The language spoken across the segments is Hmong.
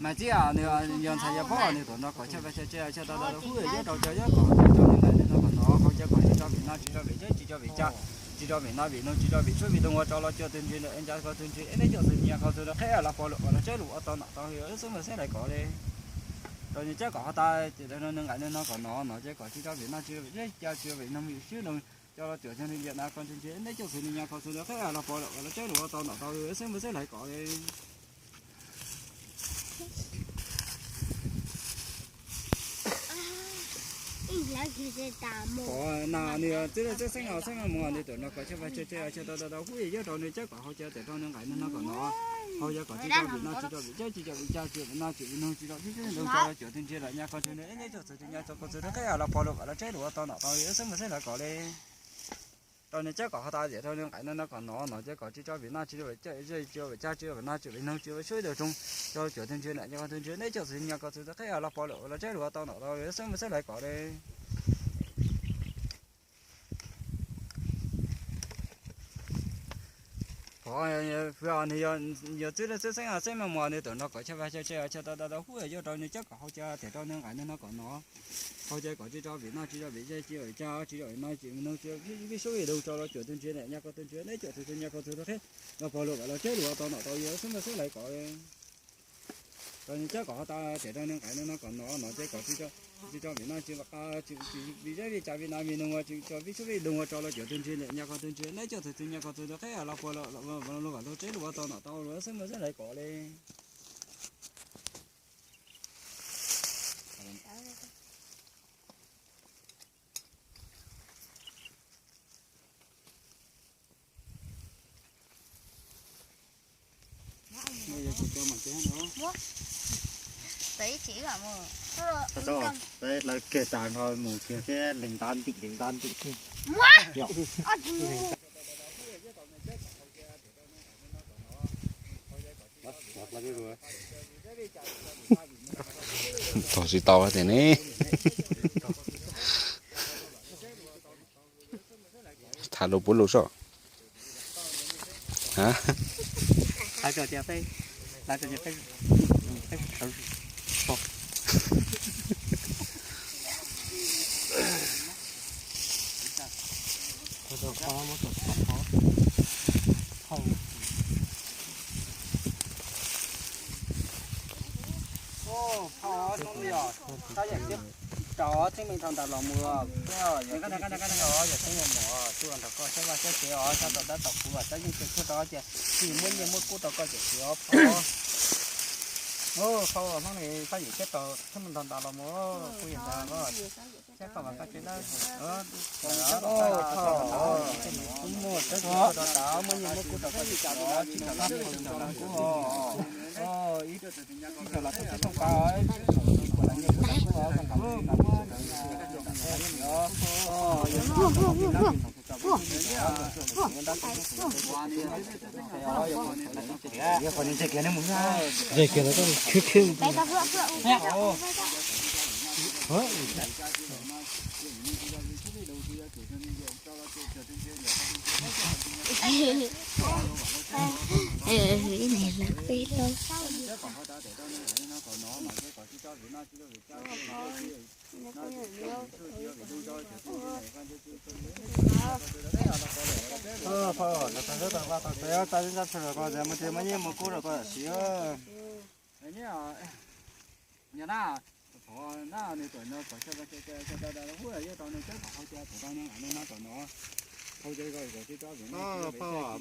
Mas txib nws yog ntxhais yog pog nws tuaj nrog kom chaw pab chaw tse chaw tau tau hub yuav rau cov yob kom rau nws nqaim nws no kom nov hau cov kom tsis tso vim no tsis tso vim teb tsis tso vim ca, tsis tso vim no vim noog tsis tso vim suab vim doog ua rau los cuag tug ntse ntawm nca kho tug ntse es neb coj xwm nyias kho xwm rau qheb los pog lawm los tseb lus ua tau nom tau hwj xwb mus xeb lais kom li. Rau nws cab kom ho tas ces rau nws nqaim nws no kom nov nov ces kom tsis tso vim no tsis tso vim ca tsis tso vim noog vim swb noog coj los cuag cov ntse ntawm nca kho ntse ntse neb coj xwm nyias kho xwm rau qheb los pog lawm los tseb lus ua tau nom tau hwj xwb mus xeb lais kom li. Nas nws txwb txwb xeeb os xeeb mus nws tuaj nrog kom chaw pab chaw tse chaw tau tau tau hub yuav rau nws cab kom hau cov tias rau nws nqaim nws no kom nov hau cov kom tsis tso vim no tsis tso vim teb tsis tso vim ca tsis tso vim no tsis vim noog tsis tso vim swb noog tso los cuag tug ntse lawm nyias kho ntse ntawm neb coj xwm nyias kho xwm rau qheb los pog lawm los tseb lus ua tau nom tau hwj xwb mus xeb lais kom li. Rau nws cab kom ho tas tias rau nws nqaim nws no kom nov nov ces kom tsis tso vim no tsis tso vim ca tsis tso vim ca tsis tso vim no tsis vim noog tsis vim suab vim doog tso los cuag tug ntse lawm nyias kho tug ntse ntawm neb coj xwm nyias kho xwm rau qheb los pog lawm los tseb lus ua tau nom tau hwj xwb mus xeb lais kom li. Qhov nws yog txwb txwb xeeb xeeb mus nws tuaj nrog kom chaw pab chaw tse chaw tau tau tau hub yuav rau nws cab kom hau cov tias rau nws nqaim nws no kom nov hau cov kom tsis tso vim no tsis tso vim ca tsis tso vim ca tsis tso vim no tsis vim noog tsis tso vim suab vim doog tso los cuag tug ntse lawm nyias kho tug ntse ntawm neb coj xwm nyias kho xwm rau qheb los pog lawm los tseb lus ua tau nom tau hwj xwb mus xeb lais kom li. Rau nws cab kom ho tas tias rau nws nqaim nws no kom nov nov ces kom tsis tso vim no tsis vim ca vim noog ua tsis tso vim suab vim doog ua tso los cuag tug ntse lawm nyias kho tug ntse neb coj xwm nyias kho xwm rau qheb los pog lawm los vam lug tseb lus ua tau nom tau hwj xwb mus xeb lais kom li. Peb lawv kiag tas nkaus mus kiag thiab lees ntab ntim lees ntab ntim thiab. Tog tsis tau tiag ne. Tham lus puav lus soj. Rau txhiaj me thaum ntawd los mus, yog txhiaj me mus tuaj nrog koj saib vaj saib tsev os, saib tau dab tau qhua, saib yeej tseem tshuaj rau ces tsis muaj nyiaj muaj kub rau koj ces tsis ob phau. Phau hmoob li txhiaj yim teb tau txhiaj me thaum ntawd los mus, kuv yog ntawd los saib koj vaj koj tsev dab. Muaj nyiaj muaj kub rau koj tsis tau, tsis tau dab tsis tau qhua. Ib tug los txhiaj tsis tau pab, tsis tau nyiaj tsis tau kub, Nyob na, qhov na nws tuaj no kom xyov tau tau hub yog tau nws cab kom hau cia tau tau nws nqaim nws no kom nov Phauj,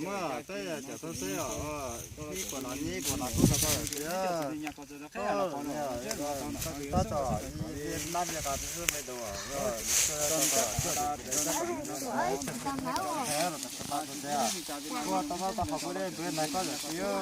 muaj peb cov tub xwb os, ib puas no nyiaj ib puas no kub rau koj lawm tiag. Tab tom ib nab li qas xwb me dua. Ua tau tau qhov kuv dej npwv ntaiv koj lawm tiag.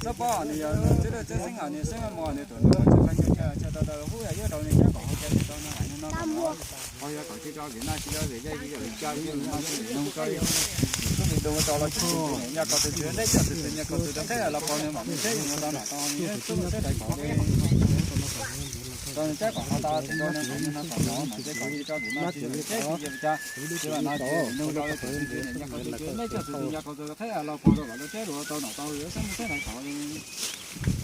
Txawj paub nws yog txiv dawb txiv xeeb os, nws xeeb mos nws tuam nws tsis qab nyob cia tau tau hub yog yuav rau nws cab kom hau cai tau no no. Qhov yog kom tsis tso vim noj tsis tso vim yaj tsis yog li cas li no tsis vim noog tso li. Tub li dua tso los tsis tau nyiaj ko tw tsis neb coj tw tw nyiaj ko tw rau qheb los pom nws mam nws tsheb yus mus tau nom tau nws tub tsheb dais kom li. Tau nws cab kom ho tau tsis tau nws mam nws no kom los mam ces kom tsis tso vim noj tsis tsheb tsis yog li cas. Ces vam no ces noog tso li tw tw nyiaj ko tw tw neb coj tw tw nyiaj ko tw rau qheb los pom rau kom tau tsheb rau tau nom tau yuav xeeb mus tsheb dais kom li.